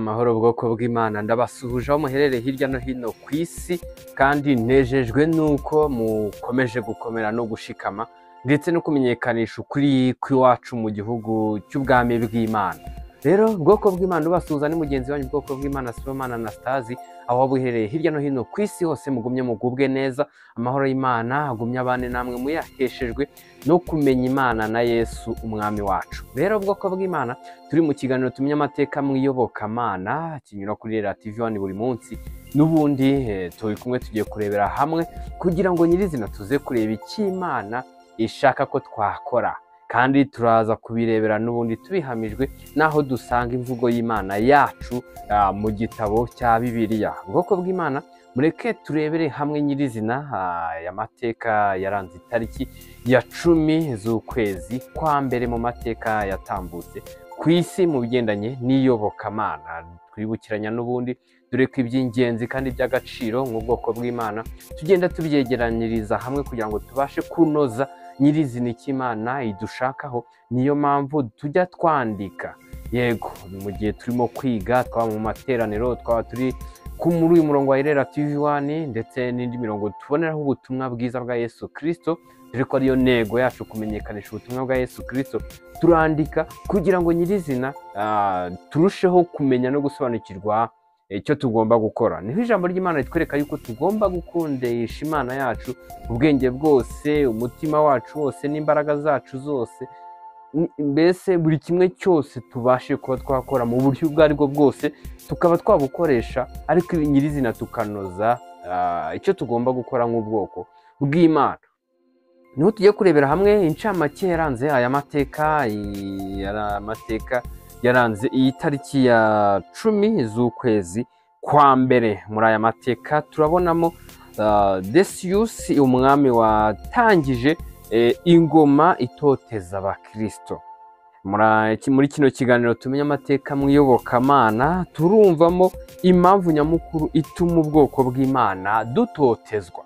Amahoro bwoko bw'Imana, ndabasuhuje aho muherereye hirya no hino ku isi, kandi nejejwe nuko mukomeje gukomera no gushikama ndetse no kumenyekanisha ukuri kw'iwacu mu gihugu cy'ubwami bw'Imana. Rero bwoko bw'Imana, ubasuhuza ni mugenzi wanyu bwoko bw'Imana Sibomana Anastasi, aho waba uherereye hirya no hino ku isi hose mugumye mugubwe neza. Amahoro y'Imana agumye abane namwe muyaheshejwe no kumenya Imana na Yesu umwami wacu. Rero bwoko bw'Imana, turi mu kiganiro tumenya amateka mu iyobokamana kinyura kuri RTV One buri munsi. N'ubundi turi kumwe, tugiye kurebera hamwe kugira ngo nyirizina tuze kureba icyo Imana ishaka ko twakora, kandi turaza kubirebera n'ubundi tubihamijwe n'aho dusanga imvugo y'Imana yacu mu gitabo cya Bibiliya. Ubwoko bw'Imana, mureke turebere hamwe nyirizina aya mateka yaranze itariki ya 10 z'ukwezi kwa mbere mu mateka yatambutse ku isi mu bigendanye n'iyobokamana. Twibukiranya n'ubundi, dore ko iby'ingenzi kandi by'agaciro nk'ubwoko bw'Imana tugenda tubyegeranyiriza hamwe kugira ngo tubashe kunoza nyirizina icyo Imana idushakaho. Niyo mpamvu tujya twandika, yego, mu gihe turimo kwiga, twaba mu materaniro, twaba turi muri uyu murongo wa Irera TV One ndetse n'indi mirongo tuboneraho ubutumwa bwiza bwa Yesu Kristo, dore ko ariyo ntego yacu, kumenyekanisha ubutumwa bwa Yesu Kristo. Turandika kugira ngo nyirizina turusheho kumenya no gusobanukirwa icyo tugomba gukora. Niho ijambo ry'Imana ritwereka yuko tugomba gukundisha Imana yacu ubwenge bwose, umutima wacu wose n'imbaraga zacu zose, mbese buri kimwe cyose tubashe kuba twakora mu buryo ubwo aribwo bwose tukaba twabukoresha, ariko nyirizina tukanoza icyo tugomba gukora nk'ubwoko bw'Imana. Niho tugiye kurebera hamwe incamake yaranze aya mateka, amateka yaranze iyi tariki ya 10 z'ukwezi kwa mbere. Muri aya mateka turabonamo Decius, umwami watangije ingoma itoteza abakristo. Muri kino kiganiro tumenya amateka mu iyobokamana, turumvamo impamvu nyamukuru ituma ubwoko bw'Imana dutotezwa.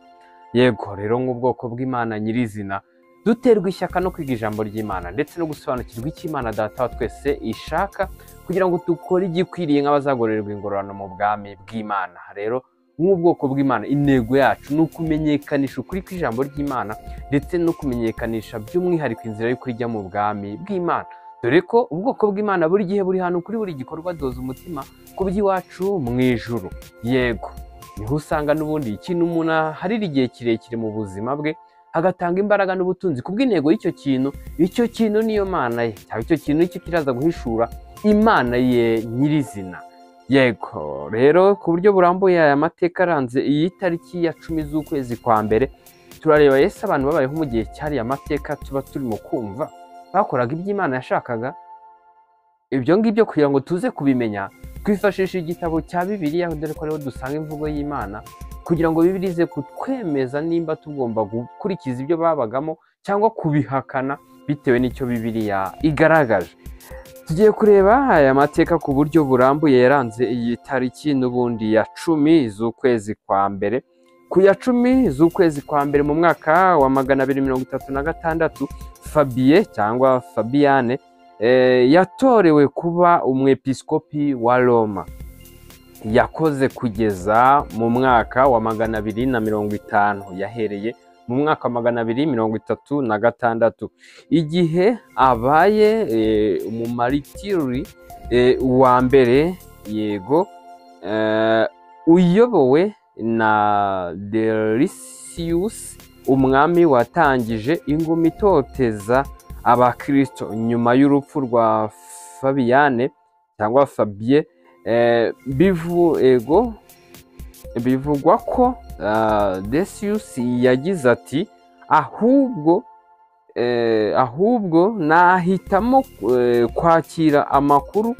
Yego, rero nk'ubwoko bw'Imana nyirizina duterwa ishyaka no kwiga ijambo ry'Imana ndetse no gusobanukirwa icyo Imana Data wa twese ishaka, kugira ngo dukore igikwiriye nk'abazagororerwa ingororano mu bwami bw'Imana. Rero nk'ubwoko bw'Imana, intego yacu ni ukumenyekanisha ukuri kw'ijambo ry'Imana ndetse no kumenyekanisha by'umwihariko inzira y'ukuri ijya mu bwami bw'Imana, dore ko ubwoko bw'Imana buri gihe buri hantu kuri buri gikorwa doza umutima ku by'iwacu mu ijuru. Yego, niho usanga n'ubundi ikintu umuntu aharira igihe kirekire mu buzima bwe, agatanga imbaraga n'ubutunzi kubw'intego y'icyo kintu, icyo kintu niyo mana ye, cyangwa icyo kintu nicyo kiraza guhishura Imana ye nyirizina. Yego, rero ku buryo burambuye aya mateka aranze iyi tariki ya 10 z'ukwezi kwa mbere, turareba Yesu abantu babayeho mu gihe cyari amateka tuba turimo kumva bakoraga ibyo Imana yashakaga. Ibyo ngibyo kugira ngo tuze kubimenya twifashisha igitabo cya Bibiliya, dore ko ariho dusanga imvugo y'Imana, kugira ngo Bibiliya ize kutwemeza nimba tugomba gukurikiza ibyo babagamo cyangwa kubihakana bitewe n'icyo Bibiliya igaragaje. Tugiye kureba aya mateka ku buryo burambuye yaranze iyi tariki n'ubundi ya 10 z'ukwezi kwa mbere. Ku ya 10 z'ukwezi kwa mbere mu mwaka wa 236, Fabie cyangwa Fabiane yatorewe kuba umwepiskopi wa Roma. Yakoze kugeza mu mwaka wa 250, yahereye mu mwaka wa 236, igihe abaye umumaritiri wa mbere, yego, uyobowe na Decius, umwami watangije ingoma itoteza abakristo. Nyuma y'urupfu rwa Fabiane cyangwa Fabie, bivugwa ko Decius yagize ati: ahubwo nahitamo kwakira amakuru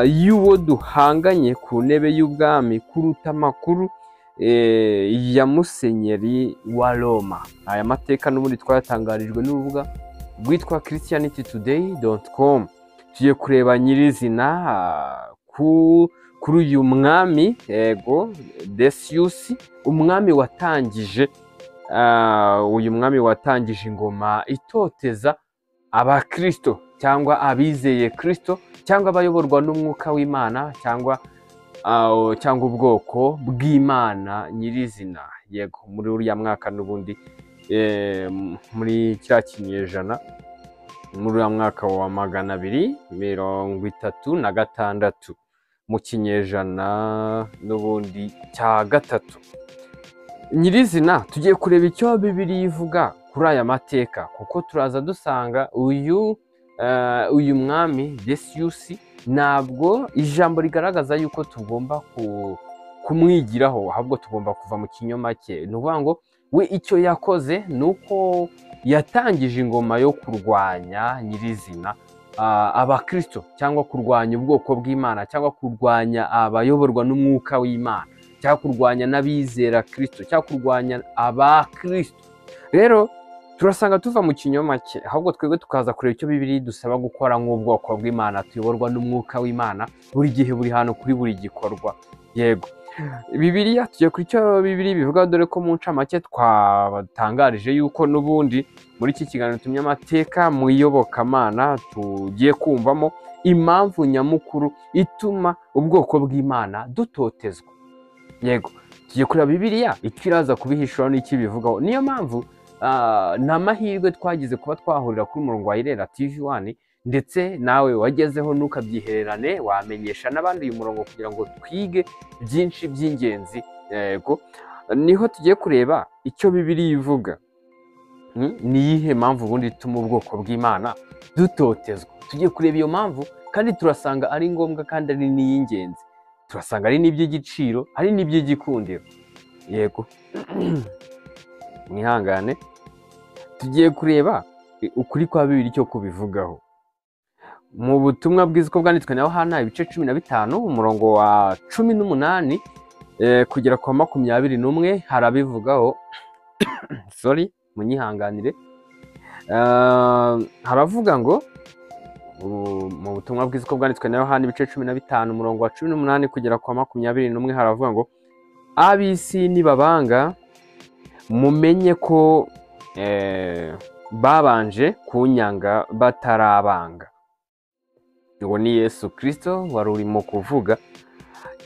y'uwo duhanganye ku ntebe y'ubwami kuruta amakuru ya musenyeri wa Roma. Aya mateka n'ubundi twayatangarijwe n'urubuga rwitwa christianitytoday.com. Tugiye kureba nyirizina kuri uyu mwami, yego, Decius, umwami watangije uyu mwami watangije ingoma itoteza abakristo. cyangwa abizeye Kristo, cyangwa abayoborwa n'umwuka w'Imana, cyangwa ubwoko bw'Imana nyirizina. Yego, muri uriya mwaka n'ubundi muri kiriya kinyejana, muri uriya mwaka wa 236 mu kinyejana n'ubundi cya gatatu. Nyirizina tugiye kureba icyo Bibiliya ivuga kuri aya mateka, kuko turaza dusanga uyu mwami Decius ntabwo ijambo rigaragaza yuko tugomba kumwigiraho, ahubwo tugomba kuva mu kinyoma cye. Ni ukuvuga ngo we icyo yakoze ni uko yatangije ingoma yo kurwanya nyirizina abakristo, cyangwa kurwanya ubwoko bw'Imana, cyangwa kurwanya abayoborwa n'umwuka w'Imana, cyangwa kurwanya n'abizera Kristo, cyangwa kurwanya abakristo. Rero turasanga tuva mu kinyoma cye, ahubwo twebwe tukaza kureba icyo Bibiliya idusaba gukora nk'ubwoko bw'Imana tuyoborwa n'umwuka w'Imana buri gihe, buri hantu, kuri buri gikorwa. Yego, Bibiliya tugiye kuri icyo Bibiliya bivuga, dore ko mu ncamake twabatangarije yuko n'ubundi muri iki kiganiro tumye amateka mu iyobokamana tugiye kumvamo impamvu nyamukuru ituma ubwoko bw'Imana dutotezwa. Yego, tugiye kureba Bibiliya icyo iraza kubihishura n'icyo ibivugaho. Niyo mpamvu ni amahirwe twagize kuba twahurira kuri umurongo wa Irera TV 1, ndetse nawe wagezeho ntukabyihererane, wamenyesha n'abandi uyu murongo kugira ngo twige byinshi by'ingenzi. Yego, niho tugiye kureba icyo Bibiliya ivuga. Ni iyihe mpamvu ubundi ituma ubwoko bw'Imana dutotezwa? Tugiye kureba iyo mpamvu, kandi turasanga ari ngombwa kandi ari n'iy'ingenzi. Turasanga ari n'iby'igiciro, ari n'iby'igikundiro. Yego, mwihangane, tugiye kureba ukuri kwa Bibiliya icyo kubivugaho. Mu butumwa bwiza uko bwanditswe na Yohana ibice 15 umurongo wa 18 kugera kwa 21 harabivugaho. Sorry, munyihanganire. Haravuga ngo mu butumwa bwiza uko bwanditswe na Yohana ibice 15 umurongo wa 18 kugera kwa 21 haravuga ngo ab'isi nibabanga mumenye ko babanje kunyanga batarabanga. Uwo ni Yesu Kristo wari urimo kuvuga.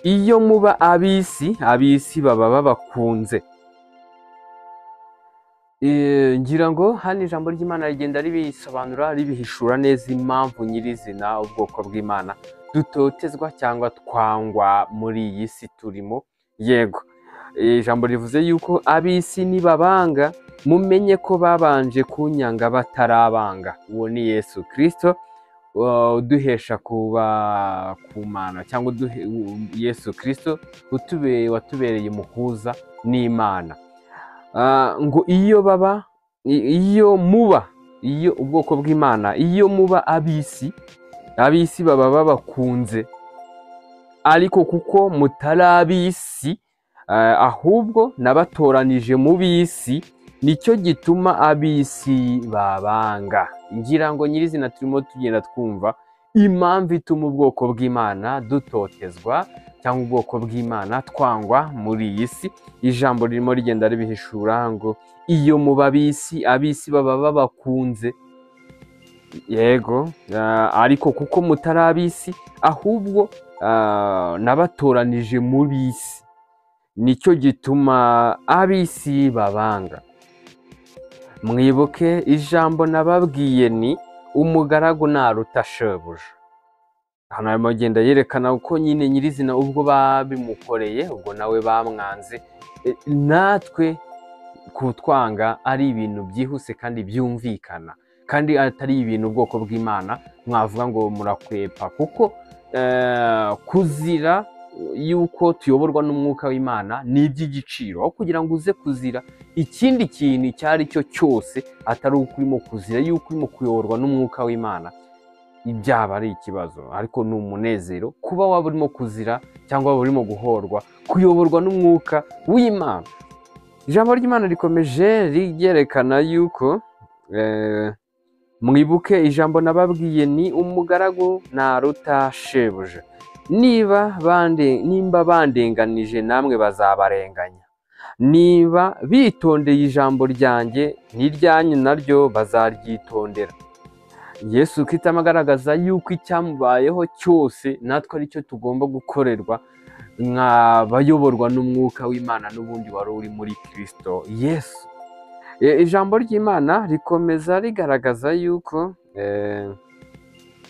Iyo muba ab'isi, ab'isi baba babakunze. Ngira ngo hano ijambo ry'Imana rigenda ribisobanura, ribihishura neza impamvu nyirizina ubwoko bw'Imana dutotezwa cyangwa twangwa muri iyi si turimo. Yego, ijambo rivuze yuko ab'isi nibabanga mumenye ko babanje kunyanga batarabanga. Uwo ni Yesu Kristo uduhesha kuba kumana, cyangwa Yesu Kristo watubereye umuhuza n'Imana. Ngo iyo baba, iyo muba, iyo ubwoko bw'Imana, iyo muba ab'isi, ab'isi baba babakunze, ariko kuko mutari ab'isi, ahubwo nabatoranije mu b'isi, nicyo gituma ab'isi babanga. Ngira ngo nyirizina turimo tugenda twumva impamvu ituma ubwoko bw'Imana dutotezwa, cyangwa ubwoko bw'Imana twangwa muri iyi si. Ijambo ririmo rigenda ribihishura ngo iyo muba ab'isi, ab'isi baba babakunze. Yego, ariko kuko mutari ab'isi, ahubwo nabatoranije mu b'isi, nicyo gituma ab'isi babanga. Mwibuke ijambo nababwiye ni umugaragu naruta shebuja. Hano arimo agenda yerekana uko nyine nyirizina ubwo babimukoreye, ubwo nawe bamwanze. Natwe kutwanga ari ibintu byihuse kandi byumvikana, kandi atari ibintu ubwoko bw'Imana mwavuga ngo murakwepa, kuko kuzira yuko tuyoborwa n'umwuka w'Imana ni iby'igiciro. Aho kugira ngo uze kuzira ikindi kintu icyo ari cyo cyose atari uko urimo kuzira yuko urimo kuyoborwa n'umwuka w'Imana, byaba ari ikibazo. Ariko ni umunezero kuba waba urimo kuzira cyangwa waba urimo guhorwa kuyoborwa n'umwuka w'Imana. Ijambo ry'Imana rikomeje ryerekana yuko mwibuke ijambo nababwiye ni umugaragu naruta shebuja. Nimba bandenganije namwe bazabarenganya, niba bitondeye ijambo ryanjye n'iryanyu naryo bazaryitondera. Yesu Kristo agaragaza yuko icyamubayeho cyose natwe aricyo tugomba gukorerwa nk'abayoborwa n'umwuka w'Imana n'ubundi wari uri muri Kristo Yesu. Ijambo ry'Imana rikomeza rigaragaza yuko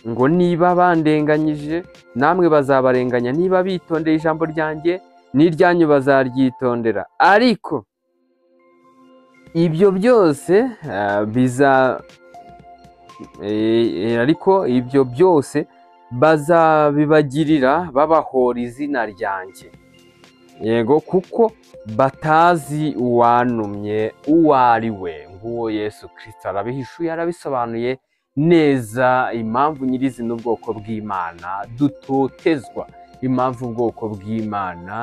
ngo niba bandenganyije namwe bazabarenganya, niba bitondeye ijambo ryanjye n'iryanyu bazaryitondera. Ariko ibyo byose ariko ibyo byose bazabibagirira babahora izina ryanjye, yego, kuko batazi uwantumye uwo ari we. Nguwo Yesu Kristo arabihishuye, arabisobanuye neza impamvu nyirizina ubwoko bw'Imana dutotezwa, impamvu ubwoko bw'Imana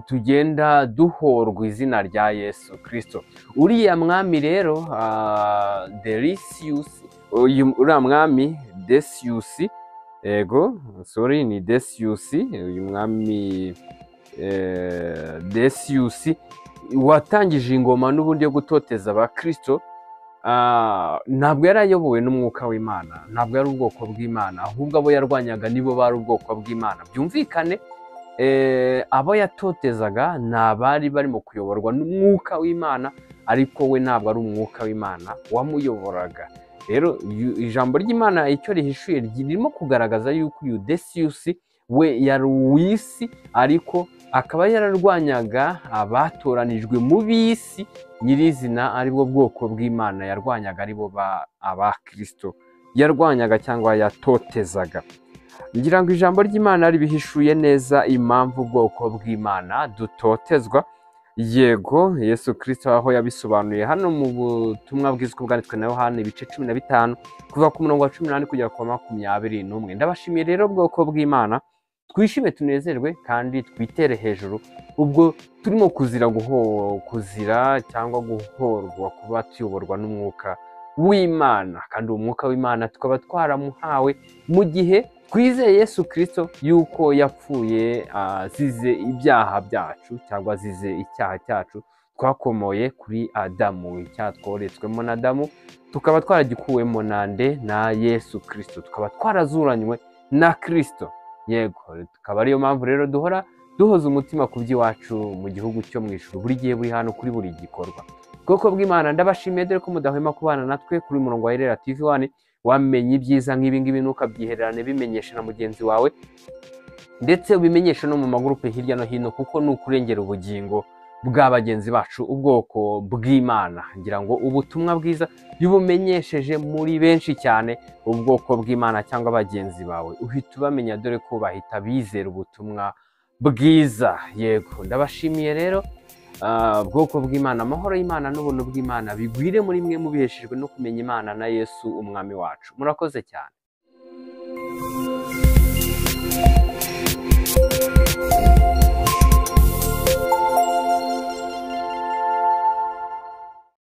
tugenda duhorwa izina rya Yesu Kristo. Uriya mwami rero Decius, uriya mwami Decius, yego, sorry, ni Decius, uyu mwami Decius watangije ingoma n'ubundi yo gutoteza abakristo, ntabwo yari ayobowe n'umwuka w'Imana, ntabwo yari ubwoko bw'Imana, ahubwo abo yarwanyaga nibo bari ubwoko bw'Imana. Byumvikane, abo yatotezaga ni abari barimo kuyoborwa n'umwuka w'Imana, ariko we ntabwo ari umwuka w'Imana wamuyoboraga. Rero ijambo ry'Imana icyo rihishuye ririmo kugaragaza yuko uyu Decius we yari uw'isi, ariko akaba yararwanyaga abatoranijwe mu b'isi nyirizina, aribwo bwoko bw'Imana yarwanyaga, aribo abakristo yarwanyaga cyangwa yatotezaga. Ngira ngo ijambo ry'Imana ribihishuye neza impamvu ubwoko bw'Imana dutotezwa. Yego, Yesu Kristo aho yabisobanuye hano mu butumwa bwiza uko bwanditswe na Yohana ibice 15 kuva ku murongo wa 18 kugera ku wa 21. Ndabashimiye rero bwoko bw'Imana, twishime tunezerwe kandi twitere hejuru ubwo turimo kuzira kuzira cyangwa guhorwa kuba tuyoborwa n'umwuka w'Imana, kandi uwo mwuka w'Imana tukaba twaramuhawe mu gihe twizeye Yesu Kristo yuko yapfuye azize ibyaha byacu cyangwa azize icyaha cyacu twakomoye kuri Adamu, icyaha tworetswemo na Adamu tukaba twaragikuwemo nande na Yesu Kristo, tukaba twarazuranywe na Kristo. Yego, tukaba ariyo mpamvu rero duhora duhoza umutima ku by'iwacu mu gihugu cyo mu ijuru buri gihe, buri hantu, kuri buri gikorwa. Bwoko bw'Imana, ndabashimiye dore ko mudahwema kubana natwe kuri murongo wa Irera TV 1. Wamenye ibyiza nk'ibi ngibi ntukabyihererane, bimenyeshe na mugenzi wawe, ndetse ubimenyeshe no mu magurupe hirya no hino, kuko ni ukurengera ubugingo bwa bagenzi bacu, ubwoko bw'Imana. Ngira ngo ubutumwa bwiza yubumenyesheje muri benshi cyane ubwoko bw'Imana cyangwa bagenzi bawe, uhita ubamenya dore ko bahita bizera ubutumwa bwiza. Yego, ndabashimiye rero bwoko bw'Imana, amahoro y'Imana n'ubuntu bw'Imana bigwire muri mwe mubiheshejwe no kumenya Imana na Yesu umwami wacu. Murakoze cyane.